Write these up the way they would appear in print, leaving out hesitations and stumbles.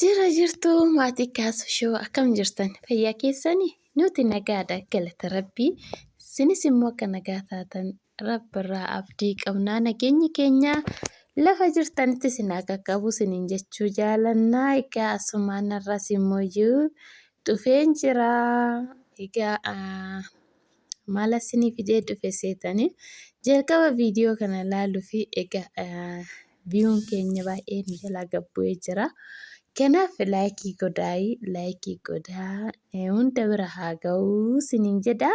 Jira jirtu maatii kaasu shoo akkam jirtan fayyaa keessanii nuti nagaadha galata rabbii isinis immoo akka nagaa taatan rabbirraa abdii qabnaa nageenyi keenya lafa jirtanitti isin haa qaqqabu isiniin jechuu jaalannaa. Egaa asumaan har'as immoo iyyuu dhufeen jira. Egaa maal isinii fidee dhufe seetanii jalqaba viidiyoo kana laaluu fi egaa viyuun keenya baay'ee nu jalaa gad bu'ee jira. Kanaaf laayikii godhaayi laayikii godhaa hunda bira haa ga'uu isiniin jedha.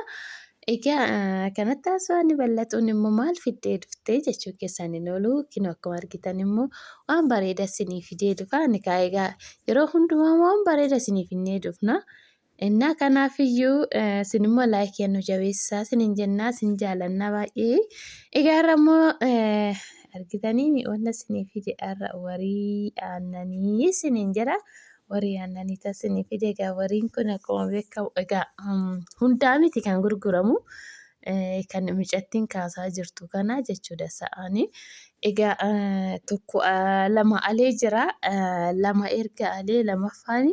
Egaa kanatti haasawaan bal'atuun immoo maal fiddee dhuftee jechuu keessan hin oolu. Kinoo akkuma argitan immoo waan bareeda isinii fidee dhufa. Ani kaa egaa yeroo hundumaa waan bareeda isinii finnee dhufna. Innaa kanaafiyyuu isin immoo laayikii nu jabeessaa isiniin jennaa isin jaalannaa baay'ee. Egaa har'a immoo argitanii mi'oonna isinii fide har'a warii aannanii isiniin jedha. Warii aannanii ta isinii fide egaa wariin kun akkuma beekamu egaa hundaa miti kan gurguramu. Kan micattiin kaasaa jirtu kana jechuudha sa'aanii. Egaa tokko lama alee jira. Lama erga alee lamaffaan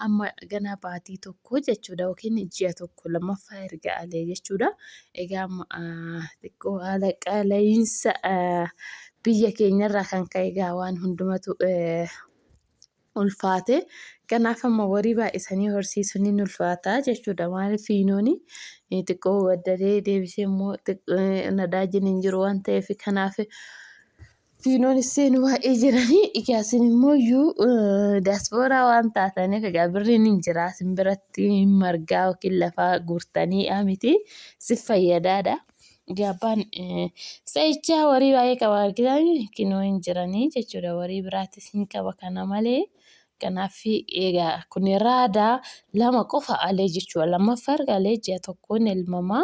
amma ganaa baatii tokko jechuudha yookiin ji'a tokko lammaffaa erga alee jechuudha. Egaa amma xiqqoo haala qaala'iinsa biyya keenyarraa kan ka'e egaa waan hundumatu ulfaate. Kanaaf amma horii baay'isanii horsiisuun ni ulfaata jechuudha. Maaliif fiinooni xiqqoo waddadee deebisee immoo nadaajiin hin jiru waan ta'eef kanaaf fiinoon seenu baay'ee jiranii. Egaa isin immoo iyyuu daaspooraa waan taataniif egaa birriin hin jira isin biratti margaa yookiin lafaa guurtanii miti si fayyadaadha. Egaa abbaan sa'ichaa warii baay'ee qaba argitanii kinoo hin jiranii jechuudha. Warii biraattis hin qaba kana malee. Kanaaf egaa kun raadaa lama qofa alee jechuudha. Lammaffaa erga alee ji'a tokkoon elmamaa.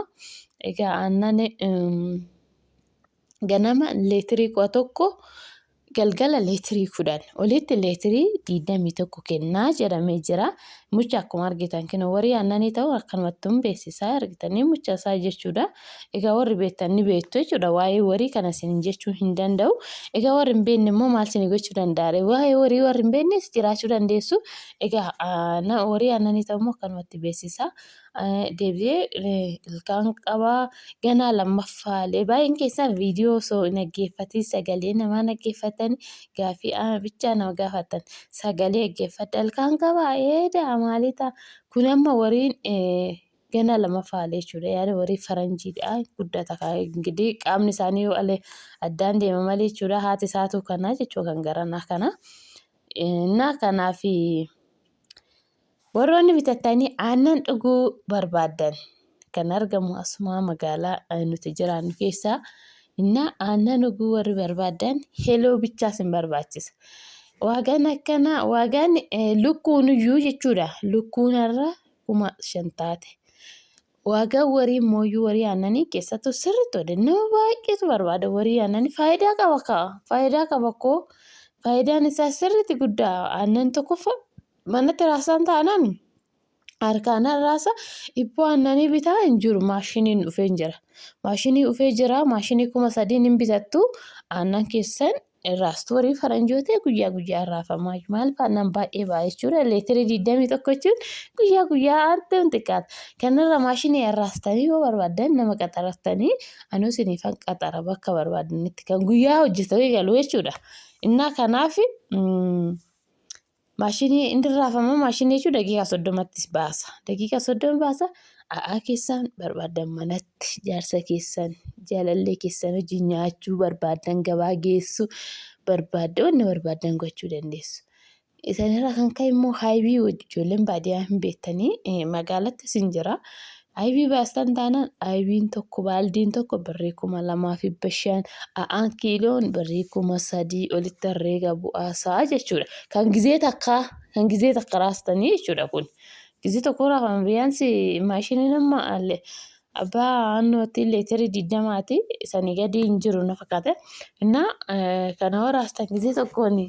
Egaa aannan ganama leetirii 11 galgala leetirii 10 olitti leetirii 21 kennaa jedhamee jira. Mucha akkuma argitan kinu warii aannanii ta'u akkanumatti hin beeksisaa argitanii mucha isaa jechuudha. Egaa warri beektan ni beektu jechuudha. Waa'ee warii kana isin jechuu hin danda'u. Egaa warri hin beekne immoo maal isin gochuu danda'a? Waa'ee warii warri hin beeknes jiraachuu dandeessu. Egaa warii aannanii ta'u immoo akkanumatti beeksisaa. Deebi'ee ilkaan qaba. Ganaa lammaffaalee baay'een keessan viidiyoo osoo hin dhaggeeffatiin sagalee namaa dhaggeeffatanii gaaffii bichaa nama gaafatan sagalee dhaggeeffadha. Ilkaan qaba eedaa maalii ta'a? Kun amma wariin ganaa lammaffaalee jechuudha. Yaada warii faranjiidha guddata ingidihi qaamni isaanii yoo alee addaan deema malee jechuudha. Haati isaatu kana jechuudha kan garanaa kana. Innaa kanaaf Warroonni bitattanii aannan dhuguu barbaaddan kan argamu asuma magaalaa nuti jiraannu keessaa innaa aannan dhuguu warri barbaaddan heloo bichaa isin barbaachisa. Waagaan akkanaa waagaan lukkuun iyyuu jechuudha lukkuun har'a 5000 taate. Waagaan warii mooyyuu warii aannanii keessattuu sirriitti waliin nama baay'eetu barbaada warii aannanii faayidaa qaba kaa faayidaa qaba koo faayidaan isaa sirriitti guddaa aannan tokkoffaa manatti raasaan taanaan harkaan raasa ibboo aannanii bitaa hin jiru maashiniin dhufee hin jira maashinii dhufee jira maashinii 3000n hin bitattu aannan keessan raastu warii faranjootee guyyaa guyyaa raafamaa maal aannan baay'ee ba'a jechuudha leetirii 21 jechuun guyyaa guyyaa aantuun xiqqaata kanarra maashinii raastanii yoo barbaaddan nama qaxarattanii anuu isiniifan qaxara bakka barbaadanitti kan guyyaa hojjetee galu jechuudha innaa kanaaf Maashinii inni raafama maashinii jechuun daqiiqaa 30tti baasa. Daqiiqaa 30 baasa. A'aa keessan barbaaddan manatti jaarsa keessan jaalallee keessan wajjin nyaachuu barbaaddan gabaa geessuu barbaaddan wanna barbaaddan gochuu dandeessu. Isanirraa kan ka'e immoo haayibii ijoolleen baadiyyaa hin beektanii magaalattis hin jira. Aybii baastan taanaan aybiin tokko baaldiin tokko birrii 2500 a'aan kiiloon birrii 3000 olitti herreega bu'aasaa jechuudha. Kan gizee takkaa kan gizee takka raastanii jechuudha kun. Gizee tokko raafama biyaansi maashiniin amma abbaa aannootti leetirii 20ti sanii gadi hin jiru na fakkaata. Innaa kana hoo raastan gizee tokkoon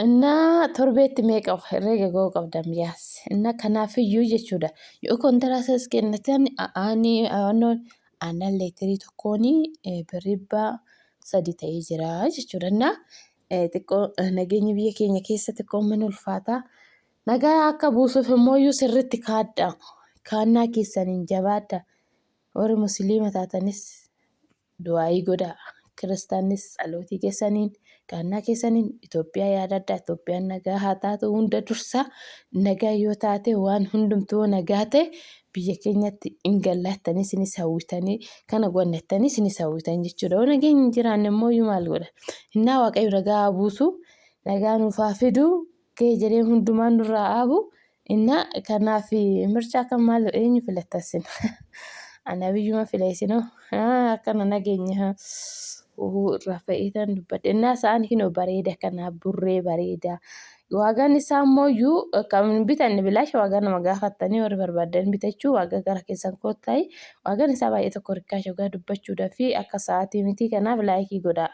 Innaa torbeetti meeqa herreega ga'uu qabdan biyaas. Innaa kanaafiyyuu jechuudha. Yoo kontiraasas kennatan aanii aannoon aannan leetirii tokkoon birribbaa 3 ta'ee jira jechuudha. Innaa Xiqqoo nageenyi biyya keenya keessa xiqqoo mana ulfaata. Nagaa akka buusuuf immoo sirriitti kaadha. Kaannaa keessaniin jabaadha. Warri musliima taatanis du'aayii godhaa. Kiristaannis tsalootii keessaniin kaannaa keessaniin Itoophiyaa yaadadhaa. Itoophiyaan nagaa haa taatu. Hunda dursa nagaa yoo taate, waan hundumtuu nagaa ta'e, biyya keenyatti hin gallattanii isinis hawwitanii kana gonnettanii isinis hawwitan jechuudha. Yoo nageenyi hin jiraanne immoo maal godha? Innaa Waaqayyo nagaa haa buusu, nagaa nuuf haa fidu, ka'e jedhee hundumaan nurraa haabu. Innaa kanaaf mirchaa kan maal eenyu filatta isin? Ani Abiyyuma fila, isinoo akkana nageenya irraa fe'iitan dubbadhe. Innaa sa'aan kinoo bareeda, kana burree bareeda. Waagaan isaa immoo iyyuu kan bitanne bilaasha, waagaa nama gaafattanii warri barbaadan bitachuu waagaa gara keessan koottaa. Waagaan isaa baay'ee tokko rikkaasha dhugaa dubbachuudhaa fi akka sa'aatii miti. Kanaaf like godhaa.